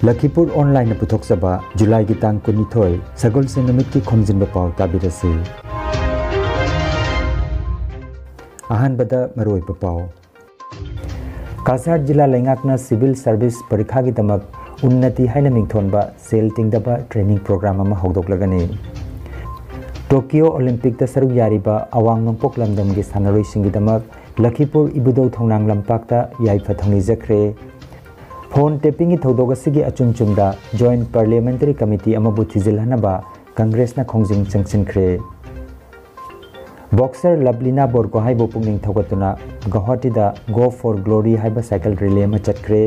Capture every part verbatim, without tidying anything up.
ꯂꯈꯤꯄꯨꯔ ꯑꯣꯟꯂꯥꯏꯟꯅ ꯄꯨꯊꯣꯛꯆꯕ ꯖꯨꯂꯥꯏꯒꯤ ꯇꯥꯡ ꯀꯨꯟꯅꯤꯊꯣꯏ, ꯁꯒꯣꯜꯁꯦꯟ ꯅꯨꯃꯤꯠꯀꯤ ꯈꯣꯝꯖꯤꯟꯕ ꯄꯥꯎ ꯇꯥꯕꯤꯔꯁꯤ꯫ ꯑꯍꯥꯟꯕꯗ ꯃꯔꯨꯑꯣꯏꯕ ꯄꯥꯎ꯫ ꯀꯁꯥꯔ ꯖꯤꯂꯥ ꯂꯩꯉꯥꯛꯅ ꯁꯤꯚꯤꯜ ꯁꯔꯚꯤꯁ ꯄꯔꯤꯈꯥꯒꯤꯗꯃꯛ ꯎꯟꯅꯇꯤ ꯍꯥꯏꯅ ꯃꯤꯡꯊꯣꯟꯕ ꯁꯦꯜ ꯇꯤꯡꯗꯕ ꯇ꯭ꯔꯦꯅꯤꯡ ꯄ꯭ꯔꯣꯒ꯭ꯔꯥꯝ ꯑꯃ ꯍꯧꯗꯣꯛꯂꯒꯅꯤ꯫ ꯇꯣꯀꯤꯌꯣ ꯑꯣꯂꯤꯝꯄꯤꯛꯇ ꯁꯔꯨꯛ ꯌꯥꯔꯤꯕ ꯑꯋꯥꯡ ꯅꯣꯡꯄꯣꯛ ꯂꯝꯗꯝꯒꯤ ꯁꯥꯟꯅꯔꯣꯏꯁꯤꯡꯒꯤꯗꯃꯛ ꯂꯈꯤꯄꯨꯔ ꯏꯕꯨꯙꯧ ꯊꯣꯡꯅꯥꯡ ꯂꯝꯄꯥꯛꯇ ꯌꯥꯏꯐ ꯊꯧꯅꯤꯖꯈ꯭ꯔꯦ꯫ ꯐꯣꯟ ꯇꯦꯄꯤꯡꯒꯤ ꯊꯧꯗꯣꯛ ꯑꯁꯤꯒꯤ ꯑꯆꯨꯝ ꯆꯨꯝꯗ ꯖꯣꯏꯟꯠ ꯄꯥꯔꯂꯤꯌꯥꯃꯦꯟꯇꯔꯤ ꯀꯃꯤꯇꯤ ꯑꯃꯕꯨ ꯊꯤꯖꯤꯜꯍꯟꯅꯕ ꯀꯪꯒ꯭ꯔꯦꯁꯅ ꯈꯣꯡꯖꯪ ꯆꯪꯁꯤꯟꯈ꯭ꯔꯦ꯫ ꯕꯣꯛꯁꯔ ꯂꯕꯂꯤꯅꯥ ꯕꯣꯔꯒꯣꯍꯥꯏꯕꯨ ꯄꯨꯛꯅꯤꯡ ꯊꯧꯒꯠꯇꯨꯅ ꯒꯧꯍꯥꯇꯤꯗ Go for Glory ꯍꯥꯏꯕ ꯁꯥꯏꯀꯜ ꯔꯦꯂꯤ ꯑꯃ ꯆꯠꯈ꯭ꯔꯦ꯫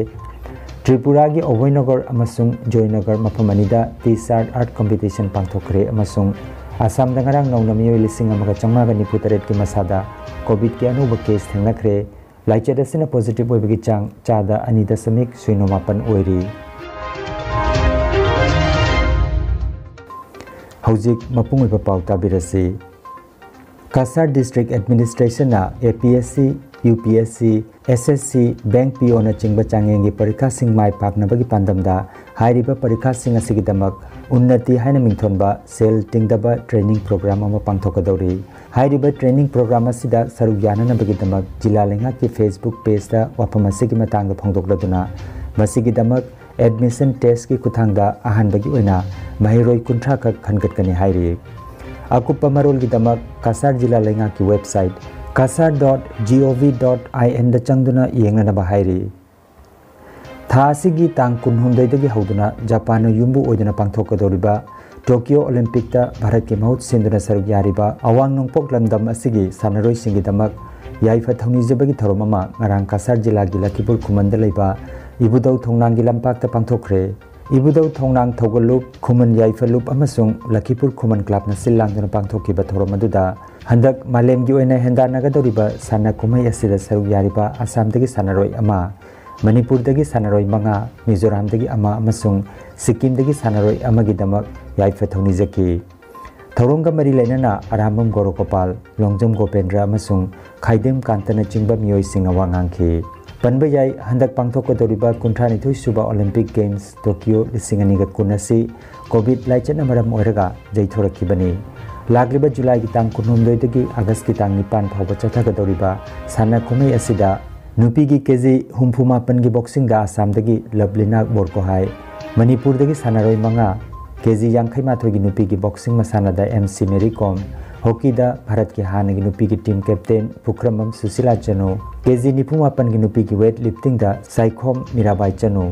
ꯇ꯭ꯔꯤꯄꯨꯔꯥꯒꯤ ꯑꯚꯣꯏꯅꯒꯔ ꯑꯃꯁꯨꯡ ꯖꯣꯏꯅꯒꯔ ꯃꯐꯝ ꯑꯅꯤꯗ ꯇꯤ ꯁꯥꯔꯠ ꯑꯥꯔꯠ ꯀꯝꯄꯤꯇꯤꯁꯟ ꯄꯥꯡꯊꯣꯛꯈ꯭ꯔꯦ ꯑꯃꯁꯨꯡ ꯑꯁꯥꯝꯗ ꯉꯔꯥꯡ ꯅꯧꯅ ꯃꯤꯑꯣꯏ ꯂꯤꯁꯤꯡ ꯑꯃꯒ ꯆꯥꯝꯃꯉꯥꯒ ꯅꯤꯐꯨ ꯇꯔꯦꯠꯀꯤ ꯃꯁꯥꯗ ꯀꯣꯚꯤꯗꯀꯤ ꯑꯅꯧꯕ ꯀꯦꯁ ꯊꯦꯡꯅꯈ꯭ꯔꯦ꯫ ꯂꯥꯏꯆꯠ ꯑꯁꯤꯅ ꯄꯣꯖꯤꯇꯤꯚ ꯑꯣꯏꯕꯒꯤ ꯆꯥꯡ ꯆꯥꯗ ꯑꯅꯤ ꯗꯁꯃꯤꯛ ꯁꯤꯅꯣ ꯃꯥꯄꯟ ꯑꯣꯏꯔꯤ꯫ ꯍꯧꯖꯤꯛ ꯃꯄꯨꯡ ꯑꯣꯏꯕ ꯄꯥꯎ ꯇꯥꯕꯤꯔꯁꯤ꯫ ꯀꯁꯥꯔ ꯗꯤꯁꯇ꯭ꯔꯤꯛ ꯑꯦꯗꯃꯤꯅꯤꯁꯇ꯭ꯔꯦꯁꯟꯅ ꯑꯦ P S C, U P S C, ꯑꯦꯁ ꯑꯦꯁ ꯁꯤ, ꯕꯦꯡꯛ ꯄꯤ ꯑꯣꯅꯆꯤꯡꯕ ꯆꯥꯡꯌꯦꯡꯒꯤ ꯄꯔꯤꯈꯥꯁꯤꯡ ꯃꯥꯏ ꯄꯥꯛꯅꯕꯒꯤ ꯄꯥꯟꯗꯝꯗ ꯍꯥꯏꯔꯤꯕ ꯄꯔꯤꯈꯥꯁꯤꯡ ꯑꯁꯤꯒꯤꯗꯃꯛ ꯎꯟꯅꯇꯤ ꯍꯥꯏꯅ ꯃꯤꯡꯊꯣꯟꯕ ꯁꯦꯜ ꯇꯤꯡꯗꯕ ꯇ꯭ꯔꯦꯅꯤꯡ ꯄ꯭ꯔꯣꯒ꯭ꯔꯥꯝ ꯑꯃ ꯄꯥꯡꯊꯣꯛꯀꯗꯧꯔꯤ꯫ ꯍꯥꯏꯔꯤꯕ ꯇ꯭ꯔꯦꯅꯤꯡ ꯄ꯭ꯔꯣꯒ꯭ꯔꯥꯝ ꯑꯁꯤꯗ ꯁꯔꯨꯛ ꯌꯥꯅꯅꯕꯒꯤꯗꯃꯛ ꯖꯤꯂꯥ ꯂꯩꯉꯥꯛꯀꯤ Facebook ꯄꯦꯖꯇ ꯋꯥꯐꯝ ꯑꯁꯤꯒꯤ ꯃꯇꯥꯡꯗ ꯐꯣꯡꯗꯣꯛꯂꯗꯨꯅ ꯃꯁꯤꯒꯤꯗꯃꯛ ꯑꯦꯗꯃꯤꯁꯟ ꯇꯦꯁꯀꯤ ꯈꯨꯠꯊꯥꯡꯗ ꯑꯍꯥꯟꯕꯒꯤ ꯑꯣꯏꯅ ꯃꯍꯩꯔꯣꯏ ꯀꯨꯟꯊ꯭ꯔꯥ ꯈꯛ ꯈꯟꯒꯠꯀꯅꯤ ꯍꯥꯏꯔꯤ꯫ ꯑꯀꯨꯞꯄ ꯃꯔꯣꯜꯒꯤꯗꯃꯛ ꯀꯁꯥꯔ ꯖꯤꯂꯥ ꯂꯩꯉꯥꯛꯀꯤ website kasar dot gov dot in ꯗ ꯆꯪꯗꯨꯅ ꯌꯦꯡꯅꯅꯕ ꯍꯥꯏꯔꯤ꯫ ꯊꯥ ꯑꯁꯤꯒꯤ ꯇꯥꯡ ꯀꯨꯟꯍꯨꯝꯗꯣꯏꯗꯒꯤ ꯍꯧꯗꯨꯅ ꯖꯄꯥꯟꯅ ꯌꯨꯝꯕꯨ ꯑꯣꯏꯗꯨꯅ ꯄꯥꯡꯊꯣꯛꯀꯗꯧꯔꯤꯕ ꯇꯣꯀꯤꯌꯣ ꯑꯣꯂꯤꯝꯄꯤꯛꯇ ꯚꯥꯔꯠꯀꯤ ꯃꯍꯨꯠ ꯁꯤꯟꯗꯨꯅ ꯁꯔꯨꯛ ꯌꯥꯔꯤꯕ ꯑꯋꯥꯡ ꯅꯣꯡꯄꯣꯛ ꯂꯝꯗꯝ ꯑꯁꯤꯒꯤ ꯁꯥꯟꯅꯔꯣꯏꯁꯤꯡꯒꯤꯗꯃꯛ ꯌꯥꯏꯐ ꯊꯧꯅꯤꯖꯕꯒꯤ ꯊꯧꯔꯝ ꯑꯃ ꯉꯔꯥꯡ ꯀꯁꯥꯔ ꯖꯤꯂꯥꯒꯤ ꯂꯈꯤꯄꯨꯔ ꯈꯨꯃꯟꯗ ꯂꯩꯕ ꯏꯕꯨꯙꯧ ꯊꯣꯡꯅꯥꯡꯒꯤ ꯂꯝꯄꯥꯛꯇ ꯄꯥꯡꯊꯣꯛꯈ꯭ꯔꯦ꯫ ꯏꯕꯨꯙꯧ ꯊꯣꯡꯅꯥꯡ ꯊꯧꯒꯜꯂꯨꯞ, ꯈꯨꯃꯟ ꯌꯥꯏꯐ ꯂꯨꯞ ꯑꯃꯁꯨꯡ ꯂꯈꯤꯄꯨꯔ ꯈꯨꯃꯟ ꯀ꯭ꯂꯕꯅ ꯁꯤꯜ ꯂꯥꯡꯗꯨꯅ ꯄꯥꯡꯊꯣꯛꯈꯤꯕ ꯊꯧꯔꯝ ꯑꯗꯨꯗ ꯍꯟꯗꯛ ꯃꯥꯂꯦꯝꯒꯤ ꯑꯣꯏꯅ ꯍꯦꯟꯗꯥꯟꯅꯒꯗꯧꯔꯤꯕ ꯁꯥꯟꯅ ꯀꯨꯝꯍꯩ ꯑꯁꯤꯗ ꯁꯔꯨꯛ ꯌꯥꯔꯤꯕ ꯑꯁꯥꯝꯗꯒꯤ ꯁꯥꯟꯅꯔꯣꯏ ꯑꯃ, ꯃꯅꯤꯄꯨꯔꯗꯒꯤ ꯁꯥꯟꯅꯔꯣꯏ ꯃꯉꯥ, ꯃꯤꯖꯣꯔꯥꯝꯗꯒꯤ ꯑꯃ ꯑꯃꯁꯨꯡ ꯁꯤꯛꯀꯤꯝꯗꯒꯤ ꯁꯥꯟꯅꯔꯣꯏ ꯑꯃꯒꯤꯗꯃꯛ ꯌꯥꯏꯐ ꯊꯧꯅꯤꯖꯈꯤ꯫ ꯊꯧꯔꯝꯒ ꯃꯔꯤ ꯂꯩꯅꯅ ꯑꯔꯥꯝꯕꯝ ꯒꯣꯔꯣꯒꯣꯄꯥꯜ, ꯂꯣꯡꯖꯝ ꯒꯣꯄꯦꯟꯗ꯭ꯔ ꯑꯃꯁꯨꯡ ꯈꯥꯏꯗꯦꯝ ꯀꯥꯟꯇꯅꯆꯤꯡꯕ ꯃꯤꯑꯣꯏꯁꯤꯡꯅ ꯋꯥ ꯉꯥꯡꯈꯤ꯫ ꯄꯟꯕ ꯌꯥꯏ, ꯍꯟꯗꯛ ꯄꯥꯡꯊꯣꯛꯀꯗꯧꯔꯤꯕ ꯀꯨꯟꯊ꯭ꯔꯥ ꯅꯤꯊꯣꯏ ꯁꯨꯕ Olympic Games Tokyo ꯂꯤꯁꯤꯡ ꯑꯅꯤꯒ ꯀꯨꯟ ꯑꯁꯤ COVID ꯂꯥꯏꯆꯠꯅ ꯃꯔꯝ ꯑꯣꯏꯔꯒ ꯌꯩꯊꯣꯔꯛꯈꯤꯕꯅꯤ꯫ ꯂꯥꯛꯂꯤꯕ Julyꯒꯤ ꯇꯥꯡ ꯀꯨꯟꯍꯨꯝꯗꯣꯏꯗꯒꯤ Augustꯀꯤ ꯇꯥꯡ ꯅꯤꯄꯥꯟ ꯐꯥꯎꯕ ꯆꯠꯊꯒꯗꯧꯔꯤꯕ ꯁꯥꯟꯅ ꯈꯣꯠꯅꯩ ꯑꯁꯤꯗ ꯅꯨꯄꯤꯒꯤ KG ꯍꯨꯝꯐꯨ ꯃꯥꯄꯟꯒꯤ boxingꯗ ꯑꯁꯥꯝꯗꯒꯤ ꯂꯕꯂꯤꯅꯥ ꯕꯣꯔꯒꯣꯍꯥꯏ, ꯃꯅꯤꯄꯨꯔꯗꯒꯤ ꯁꯥꯟꯅꯔꯣꯏ ꯃꯉꯥ, KG ꯌꯥꯡꯈꯩ ꯃꯥꯊꯣꯏꯒꯤ ꯅꯨꯄꯤꯒꯤ boxing ꯃꯁꯥꯟꯅꯗ MC ꯃꯦꯔꯤ ꯀꯣꯝ, hockeyꯗ ꯚꯥꯔꯠꯀꯤ ꯍꯥꯟꯅꯒꯤ ꯅꯨꯄꯤꯒꯤ team captain ꯄꯨꯈ꯭ꯔꯝꯕꯝ ꯁꯨꯁꯤꯂꯥ ꯆꯅꯨ, KG ꯅꯤꯐꯨ ꯃꯥꯄꯟꯒꯤ ꯅꯨꯄꯤꯒꯤ weightliftingꯗ ꯁꯥꯏꯈꯣꯝ ꯃꯤꯔꯥꯕꯥꯏ ꯆꯅꯨ,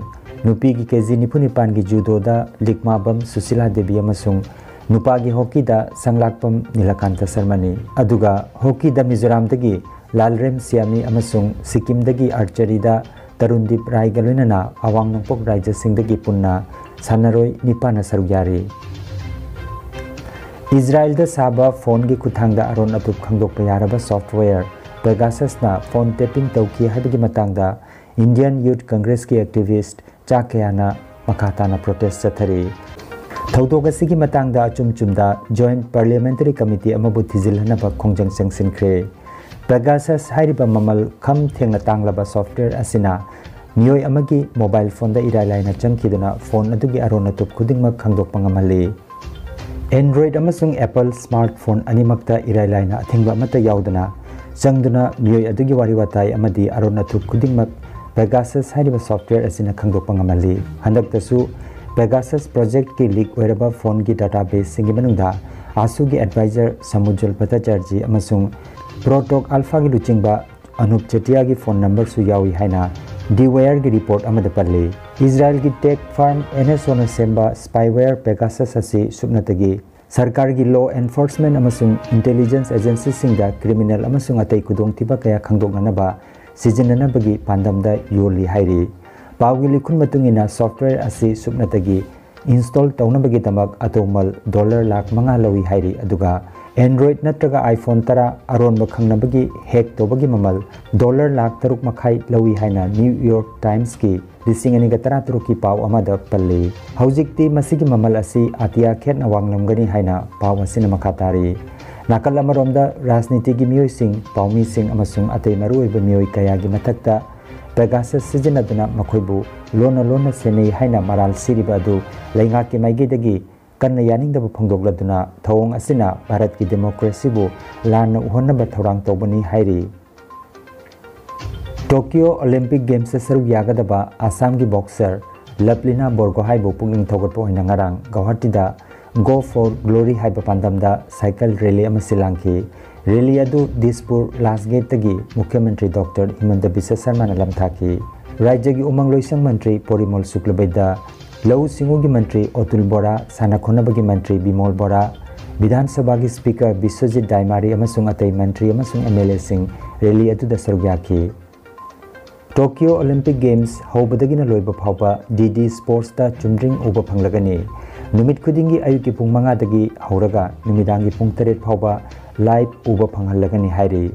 ꯅꯨꯄꯤꯒꯤ KG ꯅꯤꯐꯨ ꯅꯤꯄꯥꯟꯒꯤ judoꯗ ꯂꯤꯛꯃꯥꯕꯝ ꯁꯨꯁꯤꯂꯥ ꯗꯦꯕꯤ ꯑꯃꯁꯨꯡ ꯅꯨꯄꯥꯒꯤ hockeyꯗ ꯁꯪꯂꯥꯛꯄꯝ ꯅꯤꯂꯀꯥꯟꯇ ꯁꯔꯃꯅꯤ꯫ ꯑꯗꯨꯒ hockeyꯗ ꯃꯤꯖꯣꯔꯥꯝꯗꯒꯤ ꯂꯥꯜꯔꯦꯝ ꯁꯤꯌꯥꯃꯤ ꯑꯃꯁꯨꯡ ꯁꯤꯛꯀꯤꯝꯗꯒꯤ archeryꯗ ꯇꯔꯨꯟꯗꯤꯞ ꯔꯥꯏꯒ ꯂꯣꯏꯅꯅ ꯑꯋꯥꯡ ꯅꯣꯡꯄꯣꯛ ꯔꯥꯏꯖ꯭ꯌꯁꯤꯡꯗꯒꯤ ꯄꯨꯟꯅ ꯁꯥꯟꯅꯔꯣꯏ ꯅꯤꯄꯥꯟꯅ ꯁꯔꯨꯛ ꯌꯥꯔꯤ꯫ ꯏꯖꯔꯥꯏꯜꯗ ꯁꯥꯕ phoneꯒꯤ ꯈꯨꯠꯊꯥꯡꯗ ꯑꯔꯣꯟ ꯑꯊꯨꯞ ꯈꯪꯗꯣꯛꯄ ꯌꯥꯔꯕ software Pegasusꯅ phone tapping ꯇꯧꯈꯤ ꯍꯥꯏꯕꯒꯤ ꯃꯇꯥꯡꯗ Indian Youth Congressꯀꯤ activist ꯆꯥ ꯀꯌꯥꯅ ꯃꯈꯥ ꯇꯥꯅ protest ꯆꯠꯊꯔꯤ꯫ ꯊꯧꯗꯣꯛ ꯑꯁꯤꯒꯤ ꯃꯇꯥꯡꯗ ꯑꯆꯨꯝ ꯆꯨꯝꯗ Joint Parliamentary Committee ꯑꯃꯕꯨ ꯊꯤꯖꯤꯜꯍꯟꯅꯕ ꯈꯣꯡꯖꯪ ꯆꯪꯁꯤꯟꯈ꯭ꯔꯦ꯫ Pegasus ꯍꯥꯏꯔꯤꯕ ꯃꯃꯜ ꯈꯝ ꯊꯦꯡꯅ ꯇꯥꯡꯂꯕ software ꯑꯁꯤꯅ ꯃꯤꯑꯣꯏ ꯑꯃꯒꯤ mobile phoneꯗ ꯏꯔꯥꯏ ꯂꯥꯏꯅ ꯆꯪꯈꯤꯗꯨꯅ phone ꯑꯗꯨꯒꯤ ꯑꯔꯣꯟ ꯑꯊꯨꯞ ꯈꯨꯗꯤꯡꯃꯛ ꯈꯪꯗꯣꯛꯄ ꯉꯝꯍꯜꯂꯤ꯫ Android ꯑꯃꯁꯨꯡ Apple smartphone ꯑꯅꯤꯃꯛꯇ ꯏꯔꯥꯏ ꯂꯥꯏꯅ ꯑꯊꯤꯡꯕ ꯑꯃꯠꯇ ꯌꯥꯎꯗꯅ ꯆꯪꯗꯨꯅ ꯃꯤꯑꯣꯏ ꯑꯗꯨꯒꯤ ꯋꯥꯔꯤ ꯋꯥꯇꯥꯏ ꯑꯃꯗꯤ ꯑꯔꯣꯟ ꯑꯊꯨꯞ ꯈꯨꯗꯤꯡꯃꯛ Pegasus ꯍꯥꯏꯔꯤꯕ software ꯑꯁꯤꯅ ꯈꯪꯗꯣꯛꯄ ꯉꯝꯍꯜꯂꯤ꯫ ꯍꯟꯗꯛꯇꯁꯨ Pegasus projectꯀꯤ leak ꯑꯣꯏꯔꯕ phoneꯒꯤ databaseꯁꯤꯡꯒꯤ ꯃꯅꯨꯡꯗ ASUꯒꯤ advisor ꯁꯃꯨꯖꯨꯜ ꯚꯠꯇꯥꯆꯥꯔꯖꯤ ꯑꯃꯁꯨꯡ ProTalk Alphaꯒꯤ ꯂꯨꯆꯤꯡꯕ ꯑꯅꯨꯞ ꯆꯦꯇꯤꯌꯥꯒꯤ phone numberꯁꯨ ꯌꯥꯎꯏ ꯍꯥꯏꯅ The Wireꯒꯤ report ꯑꯃꯗ ꯄꯜꯂꯤ꯫ ꯏꯖꯔꯥꯏꯜꯒꯤ tech firm NSOꯅ ꯁꯦꯝꯕ spyware Pegasus ꯑꯁꯤ ꯁꯨꯞꯅꯇꯒꯤ ꯁꯔꯀꯥꯔꯒꯤ law enforcement ꯑꯃꯁꯨꯡ intelligence agencyꯁꯤꯡꯗ criminal ꯑꯃꯁꯨꯡ ꯑꯇꯩ ꯈꯨꯗꯣꯡꯊꯤꯕ ꯀꯌꯥ ꯈꯪꯗꯣꯛꯅꯅꯕ ꯁꯤꯖꯤꯟꯅꯅꯕꯒꯤ ꯄꯥꯟꯗꯝꯗ ꯌꯣꯜꯂꯤ ꯍꯥꯏꯔꯤ꯫ ꯄꯥꯎꯒꯤ ꯂꯤꯈꯨꯟ ꯃꯇꯨꯡ ꯏꯟꯅ software ꯑꯁꯤ ꯁꯨꯞꯅꯇꯒꯤ install ꯇꯧꯅꯕꯒꯤꯗꯃꯛ ꯑꯇꯣꯡꯕ dollar ꯂꯥꯈ ꯃꯉꯥ ꯂꯧꯏ ꯍꯥꯏꯔꯤ, ꯑꯗꯨꯒ Android ꯅꯠꯇ꯭ꯔꯒ iPhone ꯇꯔꯥ ꯑꯔꯣꯟꯕ ꯈꯪꯅꯕꯒꯤ hack ꯇꯧꯕꯒꯤ ꯃꯃꯜ dollar ꯂꯥꯈ ꯇꯔꯨꯛ ꯃꯈꯥꯏ ꯂꯧꯏ ꯍꯥꯏꯅ New York Timesꯀꯤ ꯂꯤꯁꯤꯡ ꯑꯅꯤꯒ ꯇꯔꯥꯇꯔꯨꯛꯀꯤ ꯄꯥꯎ ꯑꯃꯗ ꯄꯜꯂꯤ꯫ ꯍꯧꯖꯤꯛꯇꯤ ꯃꯁꯤꯒꯤ ꯃꯃꯜ ꯑꯁꯤ ꯑꯇꯤꯌꯥ ꯈꯦꯠꯅ ꯋꯥꯡꯂꯝꯒꯅꯤ ꯍꯥꯏꯅ ꯄꯥꯎ ꯑꯁꯤꯅ ꯃꯈꯥ ꯇꯥꯔꯤ꯫ ꯅꯥꯀꯜ ꯑꯃꯔꯣꯝꯗ ꯔꯥꯖꯅꯤꯇꯤꯒꯤ ꯃꯤꯑꯣꯏꯁꯤꯡ, ꯄꯥꯎꯃꯤꯁꯤꯡ ꯑꯃꯁꯨꯡ ꯑꯇꯩ ꯃꯔꯨꯑꯣꯏꯕ ꯃꯤꯑꯣꯏ ꯀꯌꯥꯒꯤ ꯃꯊꯛꯇ ꯄꯦꯒꯥꯁꯁ ꯁꯤꯖꯤꯟꯅꯗꯨꯅ ꯃꯈꯣꯏꯕꯨ ꯂꯣꯟꯅ ꯂꯣꯟꯅ ꯁꯦꯟꯅꯩ ꯍꯥꯏꯅ ꯃꯔꯥꯜ ꯁꯤꯔꯤꯕ ꯑꯗꯨ ꯂꯩꯉꯥꯛꯀꯤ ꯃꯥꯏꯀꯩꯗꯒꯤ ꯀꯟꯅ ꯌꯥꯅꯤꯡꯗꯕ ꯐꯣꯡꯗꯣꯛꯂꯗꯨꯅ ꯊꯧꯑꯣꯡ ꯑꯁꯤꯅ ꯚꯥꯔꯠꯀꯤ ꯗꯦꯃꯣꯀ꯭ꯔꯦꯁꯤꯕꯨ ꯂꯥꯟꯅ ꯎꯍꯟꯅꯕ ꯊꯧꯔꯥꯡ ꯇꯧꯕꯅꯤ ꯍꯥꯏꯔꯤ꯫ ꯇꯣꯀꯤꯌꯣ ꯑꯣꯂꯤꯝꯄꯤꯛ ꯒꯦꯝꯁꯇ ꯁꯔꯨꯛ ꯌꯥꯒꯗꯕ ꯑꯁꯥꯝꯒꯤ ꯕꯣꯛꯁꯔ ꯂꯚꯂꯤꯅꯥ ꯕꯣꯔꯒꯣꯍꯥꯏꯕꯨ ꯄꯨꯛꯅꯤꯡ ꯊꯧꯒꯠꯄ ꯑꯣꯏꯅ ꯉꯔꯥꯡ ꯒꯧꯍꯥꯇꯤꯗ Go for Glory ꯍꯥꯏꯕ ꯄꯥꯟꯗꯝꯗ ꯁꯥꯏꯀꯜ ꯔꯦꯂꯤ ꯑꯃ ꯁꯤꯜꯂꯥꯡꯈꯤ꯫ ꯔꯦꯂꯤ ꯑꯗꯨ ꯗꯤꯁꯄꯨꯔ ꯂꯥꯁ ꯒꯦꯠꯇꯒꯤ ꯃꯨꯈ꯭ꯌ ꯃꯟꯇ꯭ꯔꯤ ꯗꯣꯛꯇꯔ ꯍꯤꯃꯟꯇ ꯕꯤꯁ꯭ꯋ ꯁꯔꯃꯅ ꯂꯝꯊꯥꯈꯤ꯫ ꯔꯥꯖ꯭ꯌꯒꯤ ꯎꯃꯪ ꯂꯣꯏꯁꯪ ꯃꯟꯇ꯭ꯔꯤ ꯄꯣꯔꯤꯃꯣꯜ ꯁꯨꯀ꯭ꯂꯕꯩꯗ꯭ꯌ, ꯂꯧꯎ ꯁꯤꯡꯎꯒꯤ ꯃꯟꯇ꯭ꯔꯤ ꯑꯇꯨꯜ ꯕꯣꯔꯥ, ꯁꯥꯟꯅ ꯈꯣꯠꯅꯕꯒꯤ ꯃꯟꯇ꯭ꯔꯤ ꯕꯤꯃꯣꯜ ꯕꯣꯔꯥ, ꯕꯤꯙꯥꯟ ꯁꯚꯥꯒꯤ ꯁ꯭ꯄꯤꯀꯔ ꯕꯤꯁ꯭ꯋꯖꯤꯠ ꯗꯥꯏꯃꯥꯔꯤ ꯑꯃꯁꯨꯡ ꯑꯇꯩ ꯃꯟꯇ꯭ꯔꯤ ꯑꯃꯁꯨꯡ ꯑꯦꯝ ꯑꯦꯜ ꯑꯦꯁꯤꯡ ꯔꯦꯂꯤ ꯑꯗꯨꯗ ꯁꯔꯨꯛ ꯌꯥꯈꯤ꯫ ꯇꯣꯀꯤꯌꯣ ꯑꯣꯂꯤꯝꯄꯤꯛ ꯒꯦꯝꯁ ꯍꯧꯕꯗꯒꯤꯅ ꯂꯣꯏꯕ ꯐꯥꯎꯕ ꯗꯤ ꯗꯤ ꯁ꯭ꯄꯣꯔꯠꯁꯇ ꯆꯨꯝꯗ꯭ꯔꯤꯡ ꯎꯕ ꯐꯪꯂꯒꯅꯤ꯫ ꯅꯨꯃꯤꯠ ꯈꯨꯗꯤꯡꯒꯤ ꯑꯌꯨꯛꯀꯤ ꯄꯨꯡ ꯃꯉꯥꯗꯒꯤ ꯍꯧꯔꯒ ꯅꯨꯃꯤꯗꯥꯡꯒꯤ ꯄꯨꯡ ꯇꯔꯦꯠ ꯐꯥꯎꯕ ꯂꯥꯏꯚ ꯎꯕ ꯐꯪꯍꯜꯂꯒꯅꯤ ꯍꯥꯏꯔꯤ꯫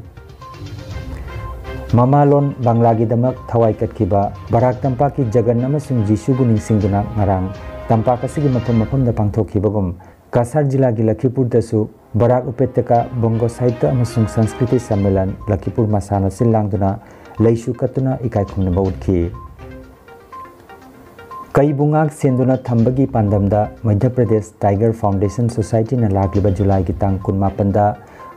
ꯃꯃꯥꯂꯣꯟ ꯕꯪꯂꯥꯒꯤꯗꯃꯛ ꯊꯋꯥꯏ ꯀꯠꯈꯤꯕ ꯕꯔꯥꯛ ꯇꯝꯄꯥꯛꯀꯤ ꯖꯒꯟ ꯑꯃꯁꯨꯡ ꯖꯤꯁꯨꯕꯨ ꯅꯤꯡꯁꯤꯡꯗꯨꯅ ꯉꯔꯥꯡ ꯇꯝꯄꯥꯛ ꯑꯁꯤꯒꯤ ꯃꯐꯝ ꯃꯐꯝꯗ ꯄꯥꯡꯊꯣꯛꯈꯤꯕꯒꯨꯝ, ꯀꯁꯥꯔ ꯖꯤꯂꯥꯒꯤ ꯂꯈꯤꯄꯨꯔꯗꯁꯨ ꯕꯔꯥꯛ ꯎꯄꯦꯇ꯭ꯌꯀꯥ ꯕꯣꯡꯒꯣ ꯁꯥꯍꯤꯇ꯭ꯌ ꯑꯃꯁꯨꯡ ꯁꯪꯁꯀ꯭ꯔꯤꯇꯤ ꯁꯝꯃꯦꯂꯟ ꯂꯈꯤꯄꯨꯔ ꯃꯁꯥꯅ ꯁꯤꯜ ꯂꯥꯡꯗꯨꯅ ꯂꯩꯁꯨ ꯀꯠꯇꯨꯅ ꯏꯀꯥꯏ ꯈꯨꯝꯅꯕ ꯎꯠꯈꯤ꯫ ꯀꯩꯕꯨ ꯉꯥꯛ ꯁꯦꯟꯗꯨꯅ ꯊꯝꯕꯒꯤ ꯄꯥꯟꯗꯝꯗ ꯃꯙ꯭ꯌ ꯄ꯭ꯔꯗꯦꯁ ꯇꯥꯏꯒꯔ ꯐꯥꯎꯟꯗꯦꯁꯟ ꯁꯣꯁꯥꯏꯇꯤꯅ ꯂꯥꯛꯂꯤꯕ ꯖꯨꯂꯥꯏꯒꯤ ꯇꯥꯡ ꯀꯨꯟꯃꯥꯄꯟꯗ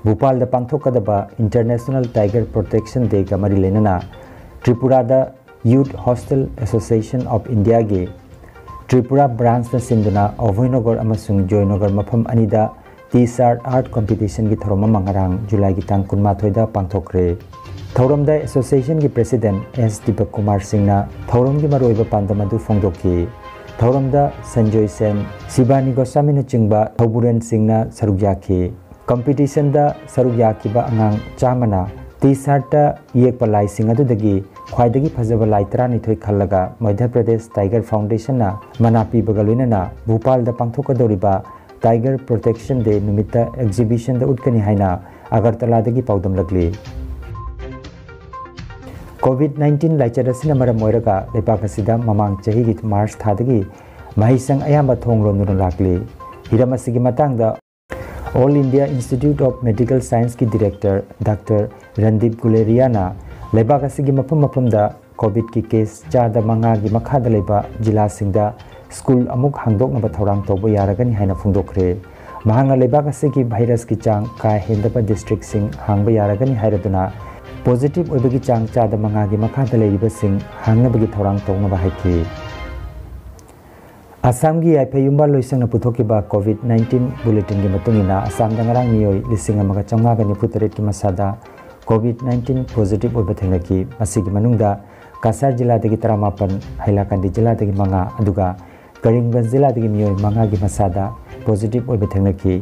ꯚꯣꯄꯥꯜꯗ ꯄꯥꯡꯊꯣꯛꯀꯗꯕ ꯏꯟꯇꯔꯅꯦꯁꯅꯦꯜ ꯇꯥꯏꯒꯔ ꯄ꯭ꯔꯣꯇꯦꯛꯁꯟ ꯗꯦꯒ ꯃꯔꯤ ꯂꯩꯅꯅ ꯇ꯭ꯔꯤꯄꯨꯔꯥꯗ Youth Hostel Association of Indiaꯒꯤ Tripura ꯕ꯭ꯔꯥꯟꯁꯅ ꯁꯤꯟꯗꯨꯅ ꯑꯚꯣꯏꯅꯒꯔ ꯑꯃꯁꯨꯡ ꯖꯣꯏꯅꯒꯔ ꯃꯐꯝ ꯑꯅꯤꯗ ꯇꯤ ꯁꯥꯔꯠ ꯑꯥꯔꯠ ꯀꯝꯄꯤꯇꯤꯁꯟꯒꯤ ꯊꯧꯔꯝ ꯑꯃ ꯉꯔꯥꯡ ꯖꯨꯂꯥꯏꯒꯤ ꯇꯥꯡ ꯀꯨꯟꯃꯥꯊꯣꯏꯗ ꯄꯥꯡꯊꯣꯛꯈ꯭ꯔꯦ꯫ ꯊꯧꯔꯝꯗ ꯑꯦꯁꯣꯁꯤꯌꯦꯁꯟꯒꯤ ꯄ꯭ꯔꯦꯁꯤꯗꯦꯟꯠ ꯑꯦꯁ ꯗꯤꯄꯛ ꯀꯨꯃꯥꯔ ꯁꯤꯡꯅ ꯊꯧꯔꯝꯒꯤ ꯃꯔꯨꯑꯣꯏꯕ ꯄꯥꯟꯗꯝ ꯑꯗꯨ ꯐꯣꯡꯗꯣꯛꯈꯤ꯫ ꯊꯧꯔꯝꯗ ꯁꯟꯖꯣꯏ ꯁꯦꯟ, ꯁꯤꯕꯥꯅꯤ ꯒꯣꯁꯥꯃꯤꯅꯆꯤꯡꯕ ꯊꯧꯕꯨꯔꯦꯟꯁꯤꯡꯅ ꯁꯔꯨꯛ ꯌꯥꯈꯤ꯫ ꯀꯝꯄꯤꯇꯤꯁꯟꯗ ꯁꯔꯨꯛ ꯌꯥꯈꯤꯕ ꯑꯉꯥꯡ ꯆꯥꯝꯃꯅ ꯇꯤ ꯁꯥꯔꯠꯇ ꯌꯦꯛꯄ ꯂꯥꯏꯁꯤꯡ ꯑꯗꯨꯗꯒꯤ ꯈ꯭ꯋꯥꯏꯗꯒꯤ ꯐꯖꯕ ꯂꯥꯏ ꯇꯔꯥꯅꯤꯊꯣꯏ ꯈꯜꯂꯒ ꯃꯙ꯭ꯌ ꯄ꯭ꯔꯗꯦꯁ ꯇꯥꯏꯒꯔ ꯐꯥꯎꯟꯗꯦꯁꯟꯅ ꯃꯅꯥ ꯄꯤꯕꯒ ꯂꯣꯏꯅꯅ ꯚꯣꯄꯥꯜꯗ ꯄꯥꯡꯊꯣꯛꯀꯗꯧꯔꯤꯕ ꯇꯥꯏꯒꯔ ꯄ꯭ꯔꯣꯇꯦꯛꯁꯟ ꯗꯦ ꯅꯨꯃꯤꯠꯇ ꯑꯦꯛꯖꯤꯕꯤꯁꯟꯗ ꯎꯠꯀꯅꯤ ꯍꯥꯏꯅ ꯑꯒꯔꯇꯂꯥꯗꯒꯤ ꯄꯥꯎꯗꯝꯂꯛꯂꯤ꯫ ꯀꯣꯚꯤꯗ ꯅꯥꯏꯟꯇꯤꯟ ꯂꯥꯏꯆꯠ ꯑꯁꯤꯅ ꯃꯔꯝ ꯑꯣꯏꯔꯒ ꯂꯩꯕꯥꯛ ꯑꯁꯤꯗ ꯃꯃꯥꯡ ꯆꯍꯤꯒꯤ ꯃꯥꯔꯆ ꯊꯥꯗꯒꯤ ꯃꯍꯩꯁꯪ ꯑꯌꯥꯝꯕ ꯊꯣꯡ ꯂꯣꯟꯗꯨꯅ ꯂꯥꯛꯂꯤ꯫ ꯍꯤꯔꯝ ꯑꯁꯤꯒꯤ ꯃꯇꯥꯡꯗ All India Institute of Medical Scienceꯀꯤ ꯗꯤꯔꯦꯛꯇꯔ ꯗꯥꯛꯇꯔ ꯔꯟꯗꯤꯞ ꯒꯨꯂꯦꯔꯤꯌꯥꯅ ꯂꯩꯕꯥꯛ ꯑꯁꯤꯒꯤ ꯃꯐꯝ ꯃꯐꯝꯗ ꯀꯣꯚꯤꯗꯀꯤ ꯀꯦꯁ ꯆꯥꯗ ꯃꯉꯥꯒꯤ ꯃꯈꯥꯗ ꯂꯩꯕ ꯖꯤꯂꯥꯁꯤꯡꯗ ꯁ꯭ꯀꯨꯜ ꯑꯃꯨꯛ ꯍꯥꯡꯗꯣꯛꯅꯕ ꯊꯧꯔꯥꯡ ꯇꯧꯕ ꯌꯥꯔꯒꯅꯤ ꯍꯥꯏꯅ ꯐꯣꯡꯗꯣꯛꯈ꯭ꯔꯦ꯫ ꯃꯍꯥꯛꯅ ꯂꯩꯕꯥꯛ ꯑꯁꯤꯒꯤ ꯚꯥꯏꯔꯁꯀꯤ ꯆꯥꯡ ꯀꯥ ꯍꯦꯟꯗꯕ ꯗꯤꯁꯇ꯭ꯔꯤꯛꯁꯤꯡ ꯍꯥꯡꯕ ꯌꯥꯔꯒꯅꯤ ꯍꯥꯏꯔꯗꯨꯅ, ꯄꯣꯖꯤꯇꯤꯚ ꯑꯣꯏꯕꯒꯤ ꯆꯥꯡ ꯆꯥꯗ ꯃꯉꯥꯒꯤ ꯃꯈꯥꯗ ꯂꯩꯔꯤꯕꯁꯤꯡ ꯍꯥꯡꯅꯕꯒꯤ ꯊꯧꯔꯥꯡ ꯇꯧꯅꯕ ꯍꯥꯏꯈꯤ꯫ ꯑꯁꯥꯝꯒꯤ ꯌꯥꯏꯐ ꯌꯨꯝꯕꯥꯜ ꯂꯣꯏꯁꯪꯅ ꯄꯨꯊꯣꯛꯈꯤꯕ ꯀꯣꯚꯤꯗ ꯅꯥꯏꯟꯇꯤꯟ ꯕꯨꯂꯦꯇꯤꯟꯒꯤ ꯃꯇꯨꯡ ꯏꯟꯅ, ꯑꯁꯥꯝꯗ ꯉꯔꯥꯡ ꯃꯤꯑꯣꯏ ꯂꯤꯁꯤꯡ ꯑꯃꯒ ꯆꯥꯝꯃꯉꯥꯒ ꯅꯤꯐꯨ ꯇꯔꯦꯠꯀꯤ ꯃꯁꯥꯗ ꯀꯣꯚꯤꯗ ꯅꯥꯏꯟꯇꯤꯟ ꯄꯣꯖꯤꯇꯤꯚ ꯑꯣꯏꯕ ꯊꯦꯡꯅꯈꯤ꯫ ꯃꯁꯤꯒꯤ ꯃꯅꯨꯡꯗ ꯀꯁꯥꯔ ꯖꯤꯂꯥꯗꯒꯤ ꯇꯔꯥꯃꯥꯄꯟ, ꯍꯩꯂꯥꯀꯥꯟꯗꯤ ꯖꯤꯂꯥꯗꯒꯤ ꯃꯉꯥ, ꯑꯗꯨꯒ ꯀꯔꯤꯝꯒꯟꯖ ꯖꯤꯂꯥꯗꯒꯤ ꯃꯤꯑꯣꯏ ꯃꯉꯥꯒꯤ ꯃꯁꯥꯗ ꯄꯣꯖꯤꯇꯤꯚ ꯑꯣꯏꯕ ꯊꯦꯡꯅꯈꯤ꯫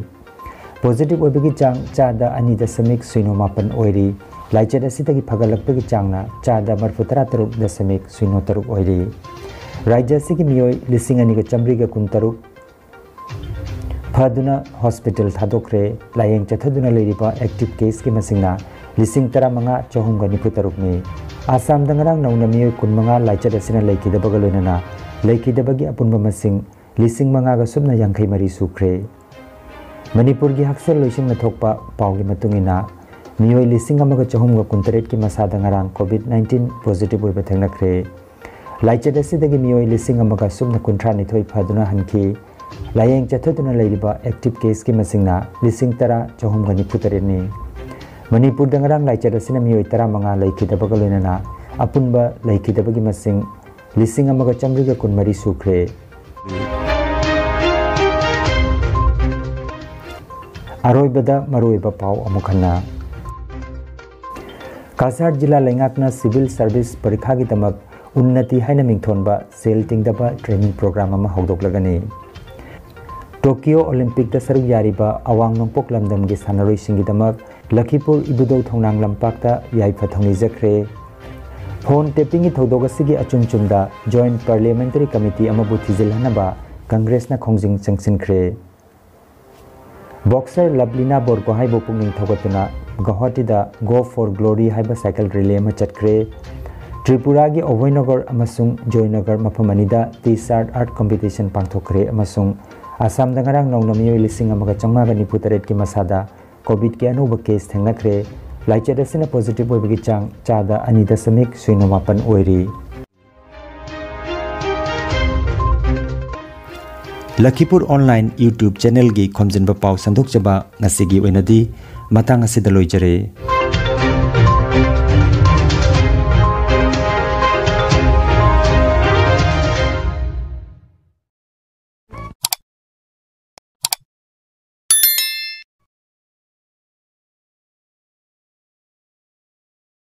ꯄꯣꯖꯤꯇꯤꯚ ꯑꯣꯏꯕꯒꯤ ꯆꯥꯡ ꯆꯥꯗ ꯑꯅꯤ ꯗꯁꯃꯤꯛ ꯁꯤꯅꯣ ꯃꯥꯄꯟ ꯑꯣꯏꯔꯤ꯫ ꯂꯥꯏꯆꯠ ꯑꯁꯤꯗꯒꯤ ꯐꯒꯠꯂꯛꯄꯒꯤ ꯆꯥꯡꯅ ꯆꯥꯗ ꯃꯔꯤꯐꯨ ꯇꯔꯥ ꯇꯔꯨꯛ ꯗꯁꯃꯤꯛ ꯁꯤꯅꯣ ꯇꯔꯨꯛ ꯑꯣꯏꯔꯤ꯫ ꯔꯥꯖ꯭ꯌ ꯑꯁꯤꯒꯤ ꯃꯤꯑꯣꯏ ꯂꯤꯁꯤꯡ ꯑꯅꯤꯒ ꯆꯥꯃꯔꯤꯒ ꯀꯨꯟꯇꯔꯨꯛ ꯐꯗꯨꯅ ꯍꯣꯁꯄꯤꯇꯥꯜ ꯊꯥꯗꯣꯛꯈ꯭ꯔꯦ꯫ ꯂꯥꯌꯦꯡ ꯆꯠꯊꯗꯨꯅ ꯂꯩꯔꯤꯕ ꯑꯦꯛꯇꯤꯚ ꯀꯦꯁꯀꯤ ꯃꯁꯤꯡꯅ ꯂꯤꯁꯤꯡ ꯇꯔꯥꯃꯉꯥ ꯆꯍꯨꯝꯒ ꯅꯤꯐꯨ ꯇꯔꯨꯛꯅꯤ꯫ ꯑꯁꯥꯝꯗ ꯉꯔꯥꯡ ꯅꯧꯅ ꯃꯤꯑꯣꯏ ꯀꯨꯟꯃꯉꯥ ꯂꯥꯏꯆꯠ ꯑꯁꯤꯅ ꯂꯩꯈꯤꯗꯕꯒ ꯂꯣꯏꯅꯅ ꯂꯩꯈꯤꯗꯕꯒꯤ ꯑꯄꯨꯟꯕ ꯃꯁꯤꯡ ꯂꯤꯁꯤꯡ ꯃꯉꯥꯒ ꯁꯨꯞꯅ ꯌꯥꯡꯈꯩ ꯃꯔꯤ ꯁꯨꯈ꯭ꯔꯦ꯫ ꯃꯅꯤꯄꯨꯔꯒꯤ ꯍꯛꯁꯦꯜ ꯂꯣꯏꯁꯪꯅ ꯊꯣꯛꯄ ꯄꯥꯎꯒꯤ ꯃꯇꯨꯡ ꯏꯟꯅ, ꯃꯤꯑꯣꯏ ꯂꯤꯁꯤꯡ ꯑꯃꯒ ꯆꯍꯨꯝꯒ ꯀꯨꯟꯇꯔꯦꯠꯀꯤ ꯃꯁꯥꯗ ꯉꯔꯥꯡ ꯀꯣꯚꯤꯗ ꯅꯥꯏꯟꯇꯤꯟ ꯄꯣꯖꯤꯇꯤꯚ ꯑꯣꯏꯕ ꯊꯦꯡꯅꯈ꯭ꯔꯦ꯫ ꯂꯥꯏꯆꯠ ꯑꯁꯤꯗꯒꯤ ꯃꯤꯑꯣꯏ ꯂꯤꯁꯤꯡ ꯑꯃꯒ ꯁꯨꯞꯅ ꯀꯨꯟꯊ꯭ꯔꯥ ꯅꯤꯊꯣꯏ ꯐꯗꯨꯅ ꯍꯟꯈꯤ꯫ ꯂꯥꯌꯦꯡ ꯆꯠꯊꯗꯨꯅ ꯂꯩꯔꯤꯕ ꯑꯦꯛꯇꯤꯚ ꯀꯦꯁꯀꯤ ꯃꯁꯤꯡꯅ ꯂꯤꯁꯤꯡ ꯇꯔꯥ ꯆꯍꯨꯝꯒ ꯅꯤꯐꯨ ꯇꯔꯦꯠꯅꯤ꯫ ꯃꯅꯤꯄꯨꯔꯗ ꯉꯔꯥꯡ ꯂꯥꯏꯆꯠ ꯑꯁꯤꯅ ꯃꯤꯑꯣꯏ ꯇꯔꯥꯃꯉꯥ ꯂꯩꯈꯤꯗꯕꯒ ꯂꯣꯏꯅꯅ ꯑꯄꯨꯟꯕ ꯂꯩꯈꯤꯗꯕꯒꯤ ꯃꯁꯤꯡ ꯂꯤꯁꯤꯡ ꯑꯃꯒ ꯆꯥꯃꯔꯤꯒ ꯀꯨꯟꯃꯔꯤ ꯁꯨꯈ꯭ꯔꯦ꯫ ꯑꯔꯣꯏꯕꯗ ꯃꯔꯨꯑꯣꯏꯕ ꯄꯥꯎ ꯑꯃꯨꯛ ꯍꯟꯅ꯫ ꯀꯁꯥꯔ ꯖꯤꯂꯥ ꯂꯩꯉꯥꯛꯅ ꯁꯤꯚꯤꯜ ꯁꯔꯚꯤꯁ ꯄꯔꯤꯈꯥꯒꯤꯗꯃꯛ ꯎꯟꯅꯇꯤ ꯍꯥꯏꯅ ꯃꯤꯡꯊꯣꯟꯕ ꯁꯦꯜ ꯇꯤꯡꯗꯕ ꯇ꯭ꯔꯦꯅꯤꯡ ꯄ꯭ꯔꯣꯒ꯭ꯔꯥꯝ ꯑꯃ ꯍꯧꯗꯣꯛꯂꯒꯅꯤ꯫ ꯇꯣꯀꯤꯌꯣ ꯑꯣꯂꯤꯝꯄꯤꯛꯇ ꯁꯔꯨꯛ ꯌꯥꯔꯤꯕ ꯑꯋꯥꯡ ꯅꯣꯡꯄꯣꯛ ꯂꯝꯗꯝꯒꯤ ꯁꯥꯟꯅꯔꯣꯏꯁꯤꯡꯒꯤꯗꯃꯛ ꯂꯈꯤꯄꯨꯔ ꯏꯕꯨꯙꯧ ꯊꯣꯡꯅꯥꯡ ꯂꯝꯄꯥꯛꯇ ꯌꯥꯏꯐ ꯊꯧꯅꯤꯖꯈ꯭ꯔꯦ꯫ ꯐꯣꯟ ꯇꯦꯄꯤꯡꯒꯤ ꯊꯧꯗꯣꯛ ꯑꯁꯤꯒꯤ ꯑꯆꯨꯝ ꯆꯨꯝꯗ ꯖꯣꯏꯟꯠ ꯄꯥꯔꯂꯤꯌꯥꯃꯦꯟꯇꯔꯤ ꯀꯃꯤꯇꯤ ꯑꯃꯕꯨ ꯊꯤꯖꯤꯜꯍꯟꯅꯕ ꯀꯪꯒ꯭ꯔꯦꯁꯅ ꯈꯣꯡꯖꯪ ꯆꯪꯁꯤꯟꯈ꯭ꯔꯦ꯫ ꯕꯣꯛꯁꯔ ꯂꯚꯂꯤꯅꯥ ꯕꯣꯔꯒꯣꯍꯥꯏꯕꯨ ꯄꯨꯛꯅꯤꯡ ꯊꯧꯒꯠꯇꯨꯅ ꯒꯧꯍꯥꯇꯤꯗ Go for Glory ꯍꯥꯏꯕ ꯁꯥꯏꯀꯜ ꯔꯦꯂꯤ ꯑꯃ ꯆꯠꯈ꯭ꯔꯦ꯫ ꯇ꯭ꯔꯤꯄꯨꯔꯥꯒꯤ ꯑꯚꯣꯏꯅꯒꯔ ꯑꯃꯁꯨꯡ ꯖꯣꯏꯅꯒꯔ ꯃꯐꯝ ꯑꯅꯤꯗ ꯇꯤ ꯁꯥꯔꯠ ꯑꯥꯔꯠ ꯀꯝꯄꯤꯇꯤꯁꯟ ꯄꯥꯡꯊꯣꯛꯈ꯭ꯔꯦ ꯑꯃꯁꯨꯡ ꯑꯁꯥꯝꯗ ꯉꯔꯥꯡ ꯅꯧꯅ ꯃꯤꯑꯣꯏ ꯂꯤꯁꯤꯡ ꯑꯃꯒ ꯆꯥꯝꯃꯉꯥꯒ ꯅꯤꯐꯨ ꯇꯔꯦꯠꯀꯤ ꯃꯁꯥꯗ ꯀꯣꯚꯤꯗꯀꯤ ꯑꯅꯧꯕ ꯀꯦꯁ ꯊꯦꯡꯅꯈ꯭ꯔꯦ꯫ ꯂꯥꯏꯆꯠ ꯑꯁꯤꯅ positive ꯑꯣꯏꯕꯒꯤ ꯆꯥꯡ ꯆꯥꯗ ꯑꯅꯤ ꯗꯁꯃꯤꯛ ꯁꯤꯅꯣ ꯃꯥꯄꯟ ꯑꯣꯏꯔꯤ꯫ ꯂꯈꯤꯄꯨꯔ online YouTube channelꯒꯤ ꯈꯣꯝꯖꯤꯟꯕ ꯄꯥꯎ ꯁꯟꯗꯣꯛꯆꯕ ꯉꯁꯤꯒꯤ ꯑꯣꯏꯅꯗꯤ ꯃꯇꯥꯡ ꯑꯁꯤꯗ ꯂꯣꯏꯖꯔꯦ꯫